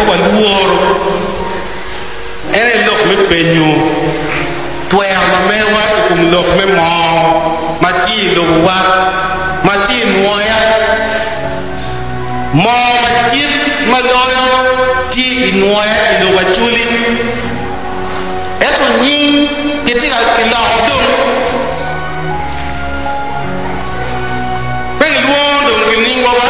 pe walworo en aye lok me penyo twero ma mewa i kom lok me moo ma tye i lobowa ma tye i nwoya. Moo madit ma loyo tye i nwoya i lobo Acholi ento nying kitye ka kiloko dong pe gilwongo dong ki nyingwa ba.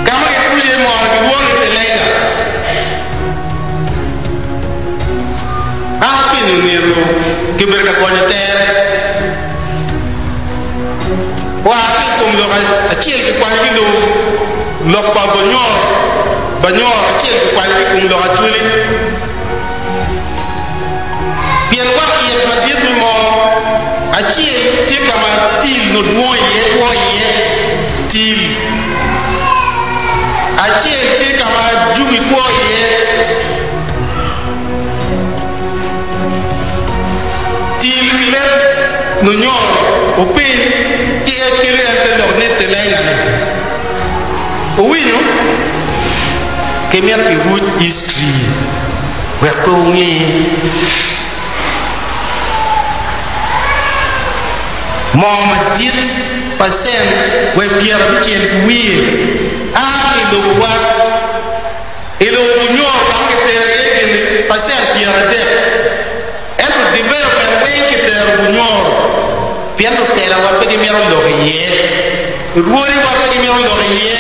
Ka ma gituco iye moo gilwongo ni Telenga. An apenyo nino kibedo ka gonyo tere. Oa ki i kom lok acel kikwanyo ki lobo lok pa Banyoro, Banyoro acel kikwanyo ki i kom lok Acholi. Pien wang it madit me moo acel tye ka ma til nongo dwong iye, two iye, til acel tye ka ma jubi kwo iye. Til ki leb lunyoro opiny ci en kelo en te lok ni telenga ni. Owinyo? Ki mito ki ruc history wek pe wunge. Moo madit pacent wa i 90 ki wiye a ki i lobo wa. I lobo Bunyoro ka ma kitero iye gin-ni pacent 30, ento development weng kitero Bunyoro pien lutelawa pe gimito lok iye, rwodiwa pe gimito lok iye.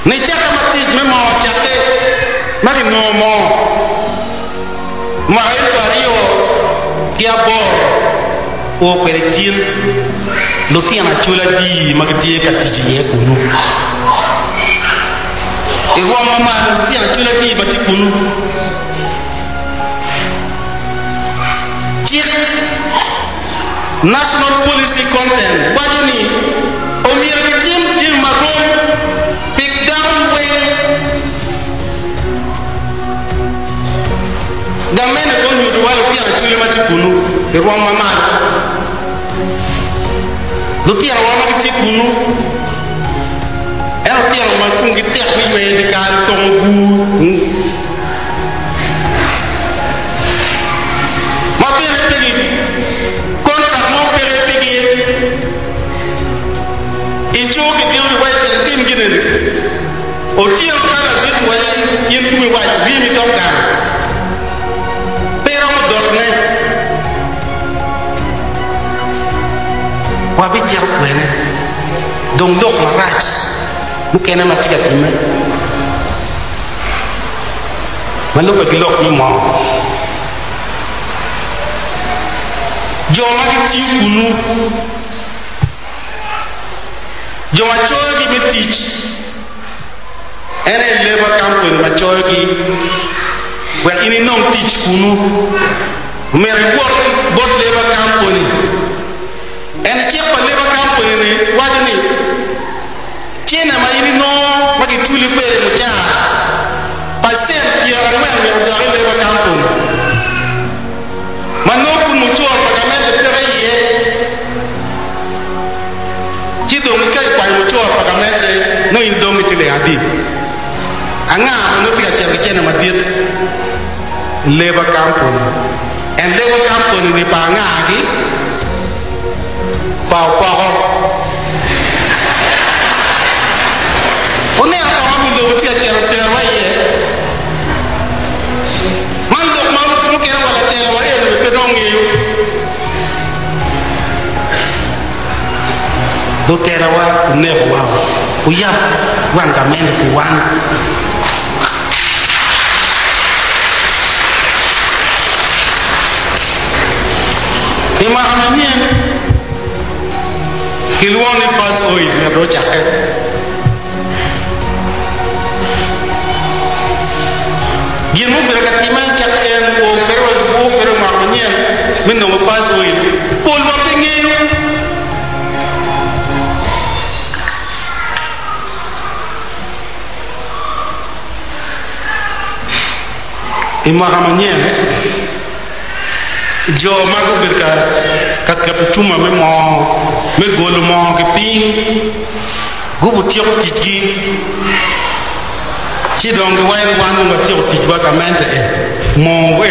Nicakke ma tic me moo ocakke ma kinongo moo mwaka 2008 o kwede tin, lutino acol adi ma gitye ka tic iye kunu? I rwom ma malo, lutino acol adi ma tye kunu? Cik National Policy Content waco ni omyero kitim jami marom pi dano weng. Gamente pe onyutowa lutino acoli ma tye kunu i rwom ma malo. Lutinowa ma gitye kunu en lutino ma komgi tek me yweyo dyekal, tongo bur, ma bene pe gi kontrak mo peke pigi. I coo kidito ki waci cit itim gin eni. Otyeno ka ladit waci in komi wac ryemi dok gang, pe iromo dotone. Wabicito kwene dong lok marac mukene ma tye ka timme ma lubbe ki lok me moo? Jo ma gitiyo kunnu, jo ma coyogi me tic, en aye labour company ma coyogi wek in inong tic kunu. Omyero iwot bot labour company. En cik pa labour company ni waco ni cene ma in inongo ma giculi kwede mucara pacent 40 myero odok i labour company ma nongo kun mucoro pa gamente peke iye. Ci dong ka ikwanyo mucoro pa gamente nongo in dong ki ciling adi? Anga ma nongo tye ka cito ki cene madit? Labour company. And labour company ni pa anga gi? Pa opoko. Wuneno ka ma wi lobo tye ka cito terowa iye? Man lok ma mukene wa latela wa eno bene pe dong ngeyo. Lutelawa onekowa, wuyab wang gamente pi wan. I mwaka manyen, kilwongo ni First Oil myero ocakke. Gin mubedo ka timme cakke en o kwede wa o kwede wa mwaka manyen me nongo First Oil, polwa pe ngeyo. I mwaka manyen, jo ma gubedo ka. ka keto cuma me moo me golo moo ki piny, gubutyeko ticgi, ci dong giwaco ni wan dong watyeko ticwa gamente e moo we.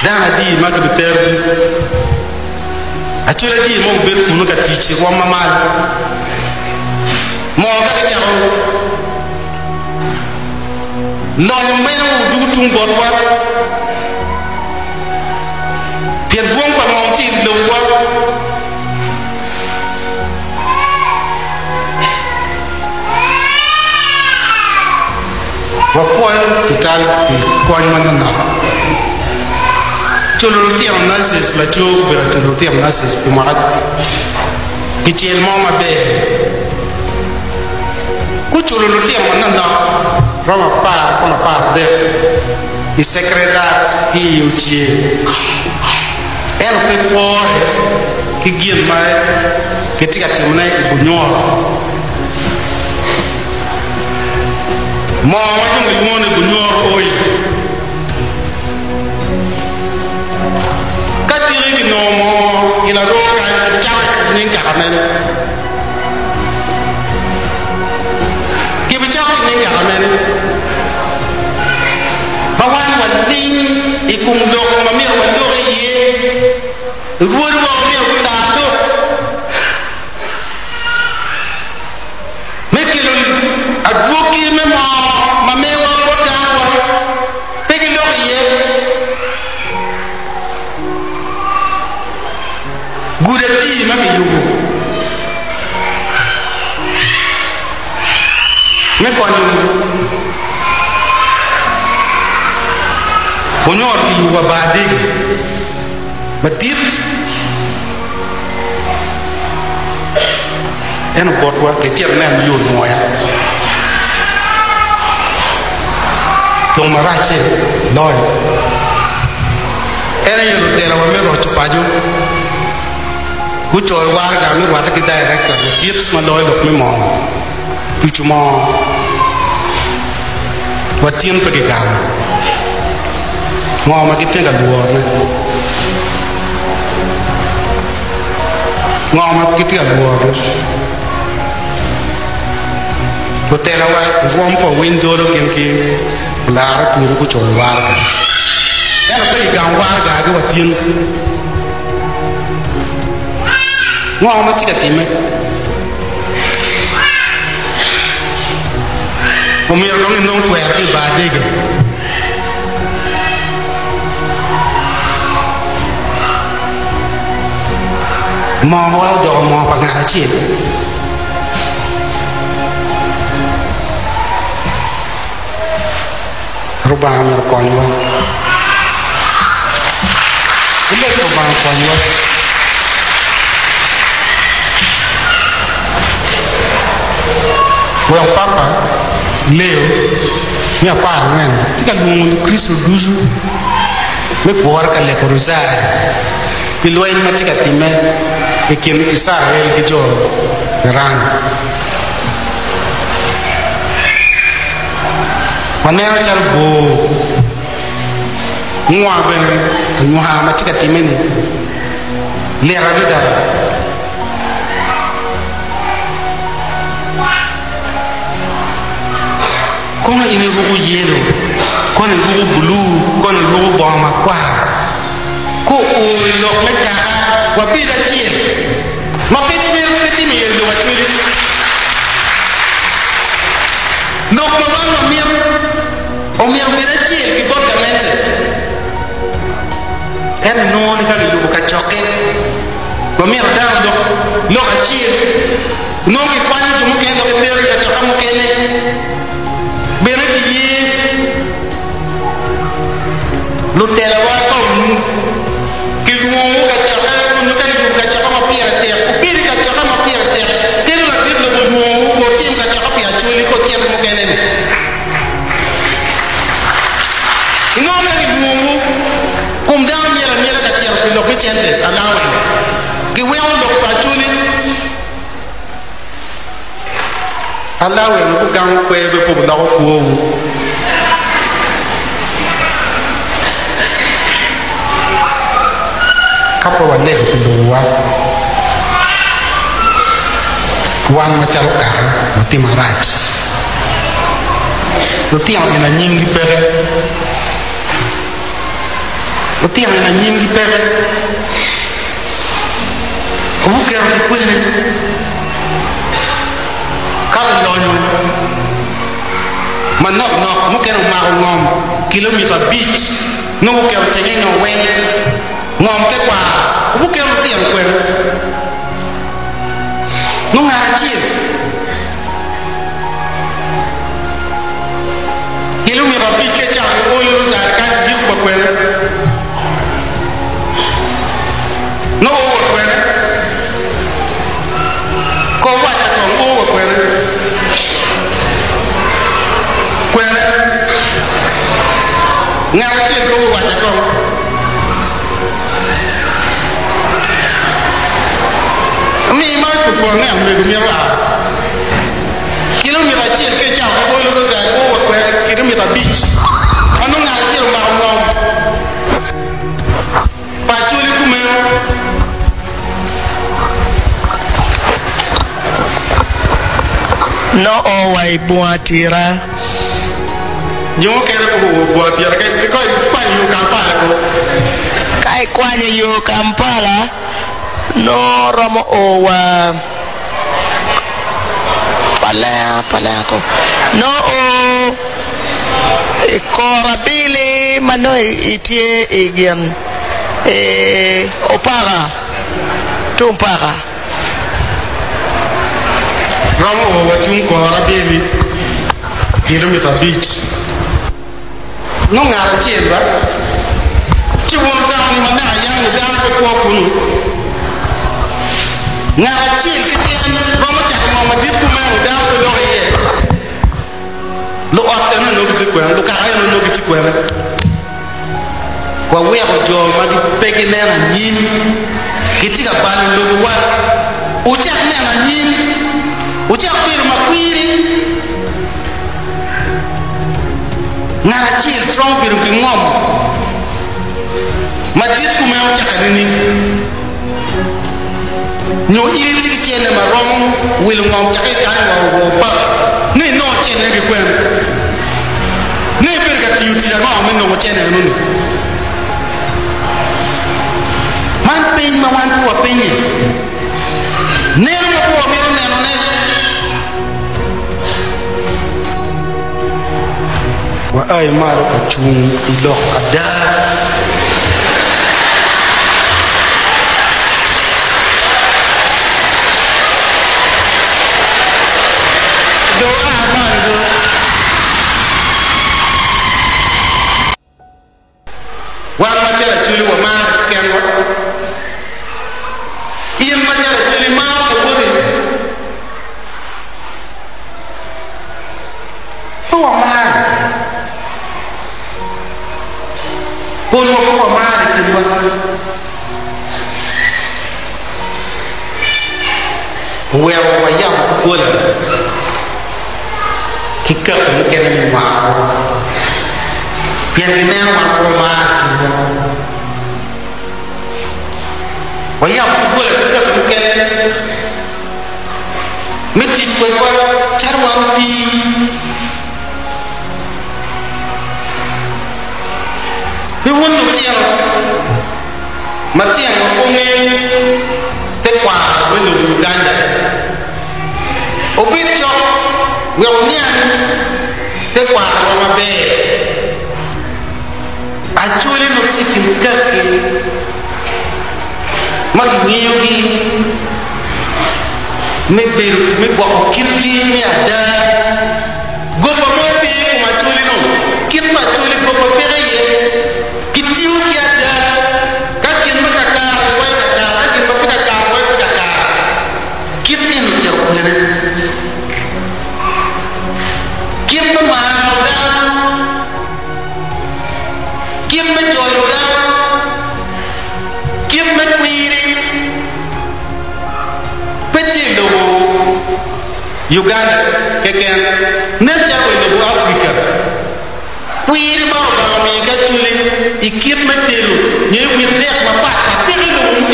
Dano adi ma gibiterogi? Acol adi ma obedo kunu ka tic i rwom ma malo? Moo ka gicako lonyo meno odwogo tung botwa, pien dwong pa ngom tye i lobowa. Wapwoyo tutwal pi kony manonok. Culo lutino nurses laco obedo culo lutino nurses pi mwaka kicel mo maber. Guculo lutino manonok romo apar kono 13 i Secretat ki i Ocye. Ento pe pore ki gin ma kitye ka timone i Bunyoro. Moo ma dong gilwongo ni Bunyoro Oil. Ka tiki kinongo moo i laroo kany, kicako i nying kaka mene? Gibicako i nying kaka mene? Ma wan waling i kom lok ma myero walok iye, rwodwa myero gular lok me kelo adwogi me moo ma mewa bot danowa, pe gilok iye. Gudo adi ma kiyubo me konyo Onyor kiyubo abar dege madit ento botwa kicito inen yo nwoya dong maracce loyo. En aye lutelawa me roco paco gucoyo waraga me rwatte ki dairekta madit ma loyo lok me moo tuco moo wa tin pe gigamo. Ngo ma gitye ka lworone? Ngo ma gitye ka lworone? Lutelawa i rwom pa Owiny Dolo gin ki Olara Tunu gucoyo waraga. Ento pe gigamo waragagi wa tin. Ngo ma tye ka timme? Omyero dong inong twero ki i bar dege. Moowa odoko moo pa ngat acel. Rubanga myero okonywa. Wuleg Rubanga okonywa. Wek Papa Leo me 14 tye ka lwongo Lukricito ducu me gure ka leko Rojari pi lweny ma tye ka timme i kin Icrael ki jo Iran. Waneno calo bor ngwa bene anywar ma tye ka timme-ni lit adada. Kono in iruko yelo, kono iruko bulu, kono iruko bongo makwar. Ka oo i lok me kaka, wabed acel ma pe twero pe timo iye lok acwali. Lok ma wan wamito omyero obed acel ki bot gamente. Ento inongo ni ka giyubo kacokke, wamito dano lok lok acel. Nongo gikwanyo jo mukene dok gitero i kacokke mukene bene giye. Lutelawa ka kilwongowu kacokke nyo ka iyubo kacokke ma pire tek, wubed i kacokke ma pire tek. Kadi ladit lobo olwongowu ka wutim kacokke pi Acholi ka wucito mukene-ni. Inongo ka gilwongowu, kom dano myel amyela ka cito pi lok me cente, allowance. Giweko lok pa Acholi. Allowance gugamo kwer be pe guloko kwowu. Ka pe walego pi lobowa, wan macalo kaka watye marac. Lutino gin anyimgi peke. Lutino gin anyimgi peke. Guketo ki kwene ka lulonyo manok nok mukene omako ngom kilomita abic nongo guketo cengenge weng ngom tekwaro guketo lutino kwene nongo ngat acel kilomita abic ka icako ki olo caro kany igiko pa kwene. Nongo oo wa kwene? Ko wacca kong, oo wa kwene? Kwene? Ngat acel ko wacca kong. Mi microphone ne omego myero a. Kilomita acel ki icako ki olo Rosary oo wa kwene? Kilomita abic. Ma nongo ngat acel omako ngom. Pa Acholi kumeno. No o wa i bunga tira. Jo mukene pe guo bunga tira ka ikwanyo yo Kampala ko. Ka ikwanyo yo Kampala no romo o wa Palenga Palenga ko. No o. I kor abili ma nongo itye i gin i opaka tung paka. Romo o wa tung kor abili kilomita abic. Nongo ngat acel ba ci wun wutamo ni ma naka yam ni dano pe kwo kunu. Ngat acel keken romo cako ngom madit kumeno dano pe loko iye. Luot eno onongo gitye kwene? Lukaka eno onongo gitye kwene? Waweko jo ma pe gineno anyim gitye ka balo lobowa. Wucak neno anyim, wucak bedo makwiri. Ngat acel romo bedo ki ngom madit kumeno cakke nining? Nyo in itye ki cente ma romo wilo ngom cakke i kany wa o paka ni inongo cente ki kwene? Ni ibedo ka tiyo tic ango me nongo cente enoni? Man peny ma wan pe wapenye. Neno ma pe wamito nenone. Wa ai malo ka cung i lok ada. Dong a malo do. Wan macalo Acholi wamaro kekenwa. In macalo Acholi imaro lawoti? Pe wamaro. Polwa pe wamaro i kinwa. Oweko wayabo doggola ki kaki mukene me marowa pien gineno wan pe wamaro i kinwa. Wayabo doggola ki kaki mukene me tic kwedwa calo wan opii. Pi wun lutino matino ma pe wungeyo tekwaro me lobo Uganda, wubed cok wek wuniang tekwarowa maber. Acholi ma tye i kin kaki ma kingeyogi me bedo me gwoko kitgi me ada. Goba mo pe i kom acholi-nu. Kit pa acholi goba peke iye. Gitiyo ki ada. Ka gin ma kakare giwaco kakare, ka gin ma pe kakare giwaco pe kakare. Kit eni ocito kwene? Kit me maro dano, kit me jolo dano, kit me kwiri pe tye i lobo Uganda keken, nen calo wa i lobo Africa. Kwiri ma Lubanga omiyo ki Acholi i kit me telo nyo i wit dek mapat pat peke i lobo.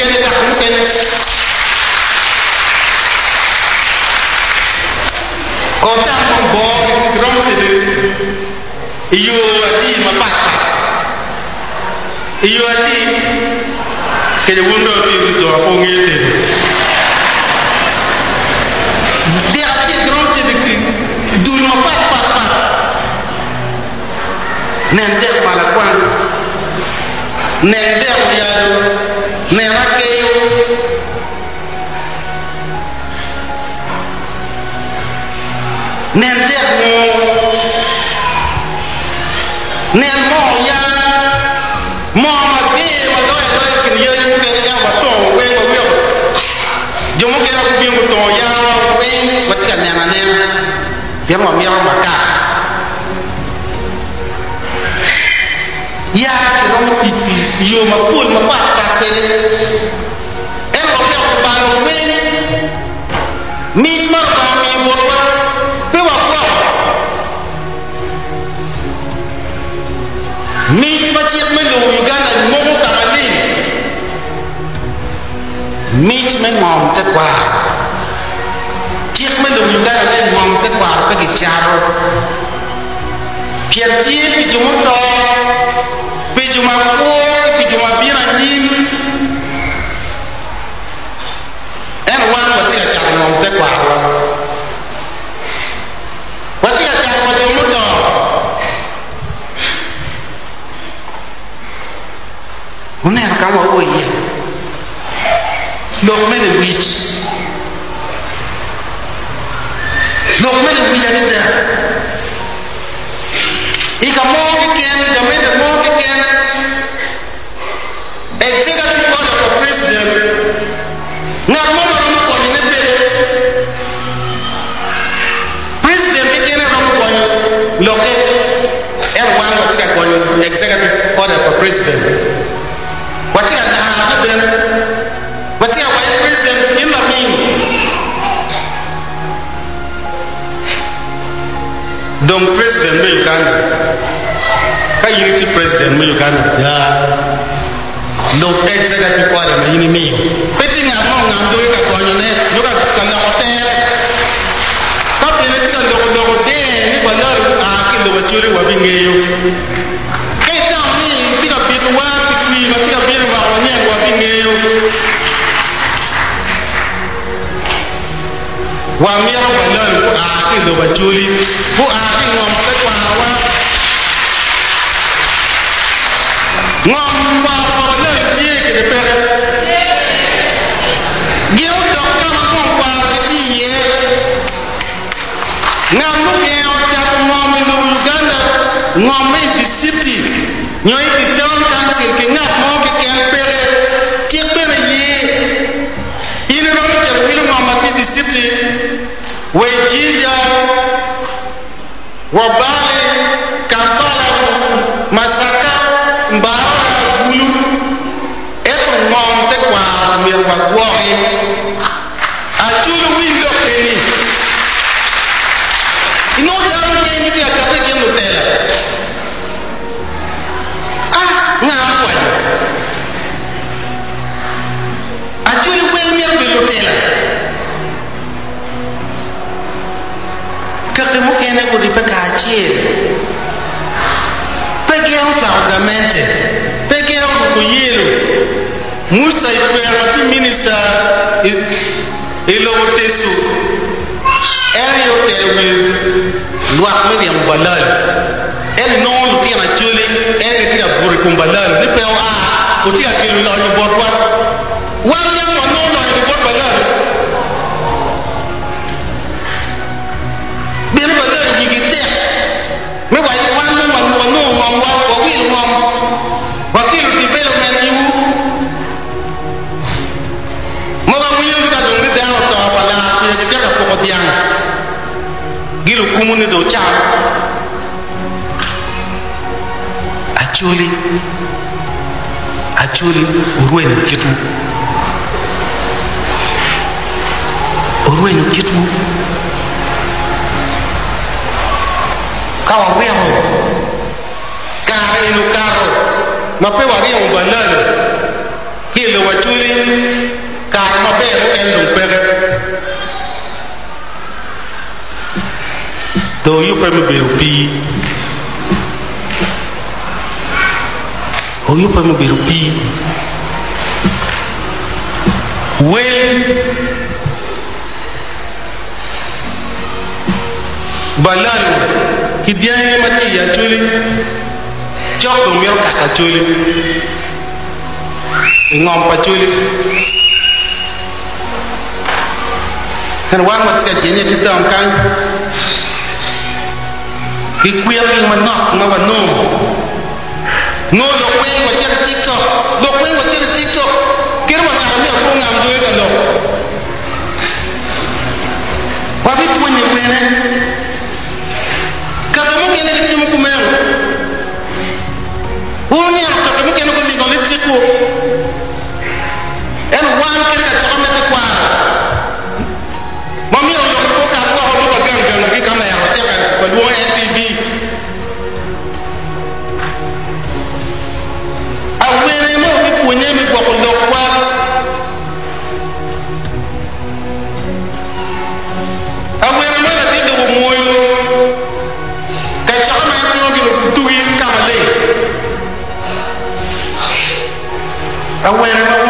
I yo adi mapatpat? I yo adi? Kede wun dong wutye ki jo ma pe wungeyo tedo. Dek acel giromo tedo i dul mapatpatpat. Nen dek malakwang, nen dek oyado, nen akeyo. Nen dek nguu, nen moo yat, moo mager ma loyo aloya i kin yadi mukene ento watongo weng waweko jo mukene gubino gutongo yatwa weng watye ka neno anena pien wamito makar. Yat kiromo tic i yo mapol mapat pat kwede ento waweko kibalo weng. Mic ma Lubanga omiyo botwa pe wagwoko. Mic ma cik me lobo Uganda moko ka maleng. Mic me ngom tekwaro. Cik me lobo Uganda me ngom tekwaro pe kicato pien tye pi jo muto, pi jo makwo ki pi jo ma bino anyim. Ento wan watye ka cato ngom tekwarowa. Watye ka cato wa jo muto. Wuneno ka ma wao iye? Lok me lewic. Lok me lewic adada. I ka mo keken, gamente mo keken, Executive order pa president, ngat mo ma romo konyo ne peke. President keken aye romo konyo lokke ento wan watye ka konyo executive order pa president. Watye ka laro ne bene. Watye ka waco president in laming. Dong president me Uganda, ka in itye president me Uganda ada, lub executive order ma in imiyo. Pe tye ngat mo ongam doge ka gonyo ne nyo ka loko tere. Ka bene tye ka loko loko der ni balalo gua ki i lobo Acholi wabingeyo. Ka itamo ni tye ka bito wa pi kwir ma tye ka bino i mwaka manyen wabingeyo. Wamito balal gua ki i lobo Acholi, gua ki i ngom tekwarowa. Ngom kwaro pa balal tye kede peke. Gin odok ka ma ngom kwaro gitye iye. Ngat mugengo cato ngom i lobo Uganda, ngom me i diciti nyo i di town council ki ngat mo keken peke. Cik bene ye. In iromo cito wilo ngom ma tye i diciti wa i Jinja, wa Bale, Kampala, Masaka, Mbarara, Gulu. Ento ngom tekwaro myero wagwoki. Aculo winy lok eni. Inongo dano weng gitye ka kati i kin lutela. Ah, nga ma owaco? Acholi weng myero obed lutela. Kaki mukene guribbe kacel. Pe gin ocwako gamente. Pe gin oruko yelo. Musa Icwer ma tye minista i lobo Teso en aye otelo wi lwak me ryemo balal. En nongo lutino Acholi en gitye ka buto i kom balal ni pe oa, otye ka kelo lonyo botwa. Wan yam wanongo lonyo ki bot balal. Bino balal wigi tek me waco ni wan dong wanongo ngomwa, wawil ngom, wakelo development iwu. Mogo awinyo ni ka dong ni dano oto pa lar pire gitye ka poko dyang gi lukumu ni dong ocam. Acholi, Acholi orwenyo kitwu, orwenyo kitwu. Ka waweko kare eni okato ma pe waryemo balalo ki i lobo Acholi, kare maber mukene dong peke. Dong yubbe me bedo opii. Wayubbe me bedo opii. Wel Balalo ki dyangi ma tye i Acholi cok dong mito kato Acholi i ngom pa Acholi. Ento wan watye ka jenye ki taun kany ki kwir manok ma wanongo. Nongo lok weng wacito i TikTok, lok weng wacito i TikTok, kadi wa ngat myero pe ongam doge ka lok. Wabipwonye kwene? Kaka mukene gitimo kumeno. Wun wuneno kaka mukene gulingo litiko, ento wan kadi kacokke me tekwaro ma myero olok pe okat woko ma wagang gangi ki kamera wacito walwongo NTV. Awene ma wabipwonnye me gwoko lokwa? Awene ma latin dong omwoyo kacokke ma en timo gin otugi ka maleng? Awene ma.